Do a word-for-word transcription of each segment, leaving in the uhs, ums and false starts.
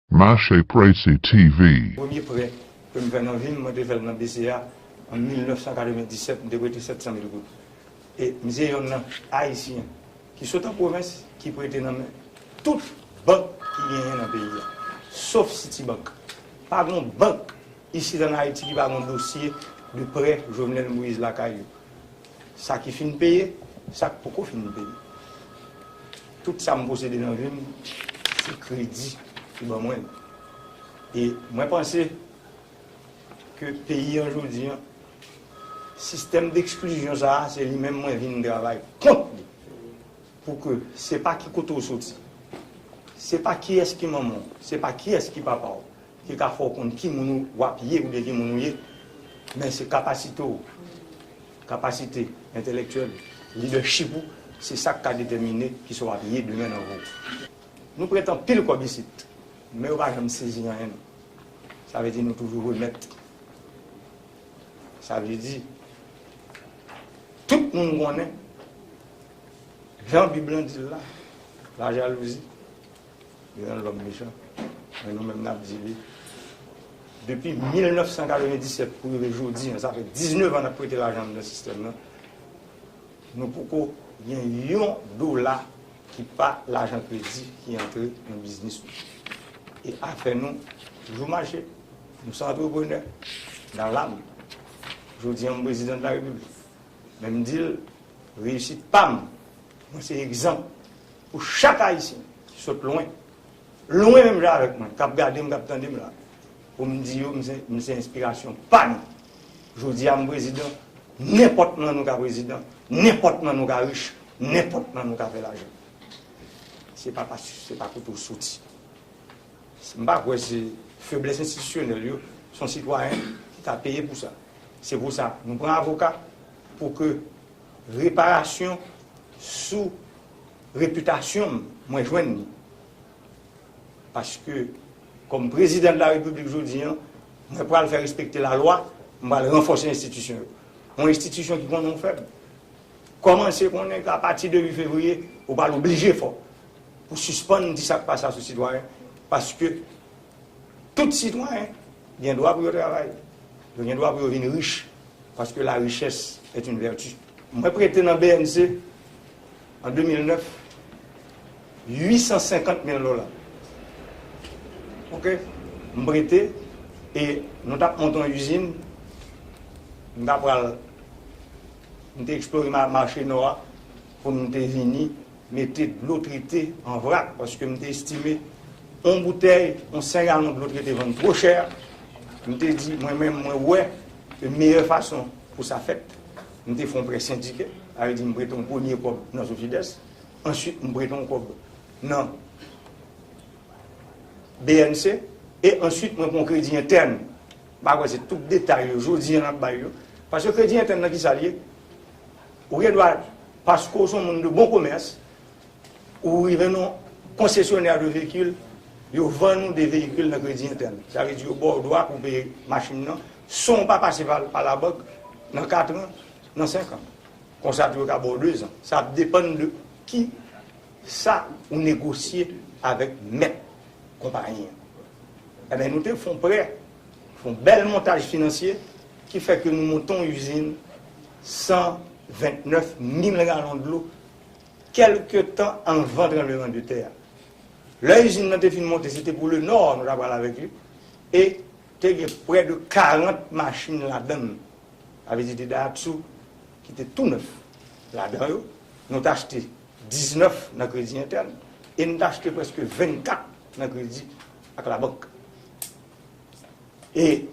Mache Presi T V. Premye prè ke m fè nan vi m, mwen te fè l nan B C A an mil nèf san katrevenndisèt, m te prete sèt san mil goud. E m se yonn nan Ayisyen ki sot an pwovens, ki prete nan men tout bank ki genyen nan peyi a, sof Citibank. Pa gen yon bank isit ann Ayiti ki pa gen yon dosye de prè Jovenel Moïse lakay yo. Sa ki fin peye, sa k poko fin peye. Tout sa m posede nan vi m, se kredi ki ban mwen l. E mwen panse ke peyi an jodi an, sistèm deksklizyon sa a, se li menm mwen vin travay kont li. Pou ke se pa ki kote w soti, se pa kiyès ki manman w, se pa kiyès ki papa w, ki ka fè w konn ki moun w ap ye oubyen ki moun ou ye, men se kapasite w, kapasite entèlektyèl, lidèchip ou, se sa k ka detèmine kisa w ap ye demen nan vi w. Nou prete anpil kòb isit, men yo pa janm sezi anyen non. Sa vle di nou toujou remèt. Sa vle di, tout moun konnen, jan Bib lan di l la, la jalouzi, gen nan lòm mechan, men nou menm n ap di li. Depi mil nèf san katrevenndisèt pou rive jodi an, sa fè diznèf an n ap prete lajan anndan sistèm nan. Nou poko gen yon dola ki pa lajan kredi ki antre nan biznis nou. E afè nou toujou mache. Nou se antreprenè nan lam. Jodi an, m prezidan de la repiblik. Men m di l, reyisit pa m, mwen se egzanp pou chak Ayisyen ki sot lwen, lwen menm jan avèk mwen, k ap gade m, k ap tande m la, pou m di yo, m se, m se enspirasyon pa nou. Jodi a, m prezidan, nenpòt nan nou ka prezidan, nenpòt nan nou ka rich, nenpòt nan nou ka fè lajan. Se pa pas, se pa kote w soti. M pa kwè se feblès enstitisyonèl yo, se yon sitwayen ki ka peye pou sa. Se pou sa, nou pran avoka pou ke reparasyon sou repitasyon m, mwen jwenn li. Paske, kòm prezidan de la repiblik jodi an, mwen pral fè respekte lalwa, m pral ranfòse enstitisyon yo. Yon enstitisyon ki konnen w fèb, kòmanse konnen ke apati de uit fevriye, ou pral oblije fò pou sispann di sa k pa sa sou sitwayen, paske tout sitwayen gen dwa pou yo travay, yo gen dwa pou yo vin rich, paske la richesse est une vertu. Mwen prete nan B N C an de mil nèf, uit san senkant mil dola. Oke? M prete, e nou t ap monte yon izin, m ta pral, m te eksplore ma-, mache nò a pou m te vini mete dlo trete an vrak, paske m te estime yon boutèy, yon senk galon dlo trete vann two chè. M te di, mwen menm, mwen wè ke meyè fason pou sa fèt, m te fè yon prè sendike, sa vle di m prete yon premye kòb nan Sofidès, answit m prete yon kòb nan B N C, e answit mwen pran yon kredi entèn. M pa kwè se tout detay yo jodi an n ap bay yo. Paske kredi entèn nan kisa l ye? Ou gen dwa, paske w se yon moun de bon komès, ou rive nan konsesyonè de veyikil, yo vann ou de veyikil nan kredi entèn. Sa vle di yo ba w dwa pou w peye machin nan, san w pa pase pa, pa labank, nan kat an, nan senk an. Konsa tou yo ka ba w dezan. Sa ap depann de ki sa ou negosye avèk mèt konpayi an. Ebyen, nou te fè yon prè, fè yon bèl montaj finansye ki fè ke nou monte yon izin san vennèf mil galon dlo kèlke tan anvan tranblemann de tè a. Lè izin nan te fin monte, se te pou Lenò nou ta pral avèk li, e te gen prè de karant machin ladan l. Sa vle di te Daihatsu ki te tou nèf ladan yo. Nou t achte diznèf nan kredi entèn e n t achte prèske vennkat nan kredi ak labank. E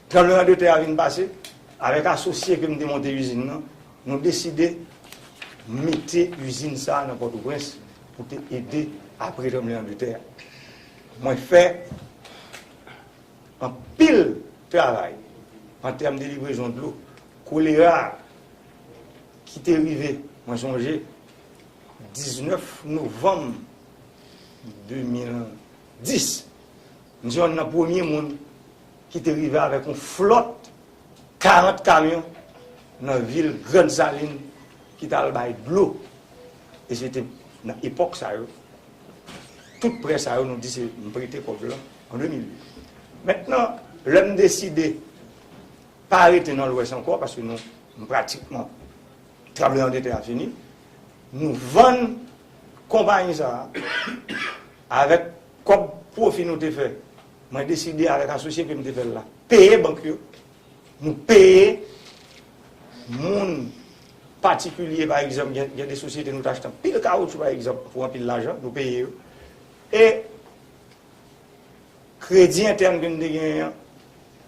tranblemann de tè a vin pase, avèk asosye ke m te monte izin nan, nou deside mete izin sa a nan Pòtoprens pou te ede apre tranblemann de tè a. Mwen fè anpil travay an tèm de livrezon dlo. Kolera ki te rive, mwen sonje, diznèf novanm de mil dis, m se yonn nan premye moun ki te rive avèk yon flòt karant kamyon nan vil Grann Salin ki t al bay dlo. E se te nan epòk sa yo, Tout prè sa yo, nou di se m prete kòb la an de mil uit. Mentnan, lè m deside pa rete nan Lwès ankò, paske nou, nou pratikman, tranblemanntè a fini, nou vann konpayi sa a avèk kòb pwofi nou te fè. Mwen deside avèk asosye ke m te fè l la, peye bank yo, nou peye moun patikilye, pa egzanp, gen, gen de sosyete nou t achte anpil kawoutchou, pa egzanp, pou anpil lajan, nou peye yo. E kredi entèn ke m te genyen an,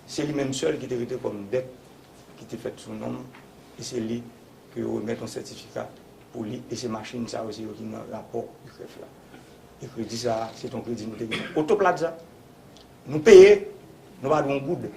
se li menm sèl ki te rete kòm dèt ki te fèt sou non m, e se li ke yo remèt yon sètifika pou li, e se machin sa yo, se yo ki nan rapò I K R E F la. E kredi sa a, se t on kredi nou te genyen. Oto Plaza, nou peye, nou pa dwe yon goud.